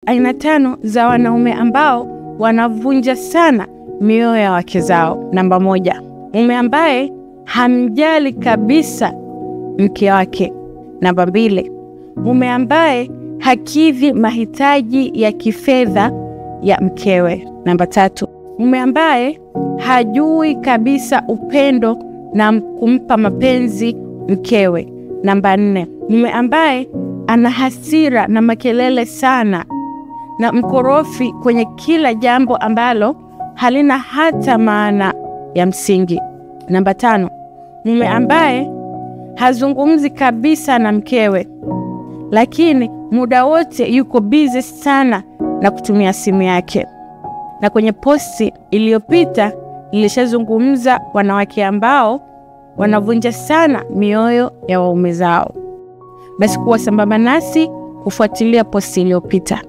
Aina tano za wanaume ambao wanavunja sana mioyo ya wake zao. Namba 1, mume ambaye hamjali kabisa mke wake. Namba 2, mume ambaye hakidhi mahitaji ya kifedha ya mkewe. Namba 3, mume ambaye hajui kabisa upendo na kumpa mapenzi mkewe. Namba 4, mume ambaye ana hasira na makelele sana na mkorofi kwenye kila jambo ambalo halina hata maana ya msingi. Namba 5, mume ambaye hazungumzi kabisa na mkewe, lakini muda wote yuko busy sana na kutumia simu yake. Na kwenye posti iliyopita nilishazungumza wanawake ambao wanavunja sana mioyo ya waume zao. Basi kuwa sambamba nasi kufuatilia posti iliyopita.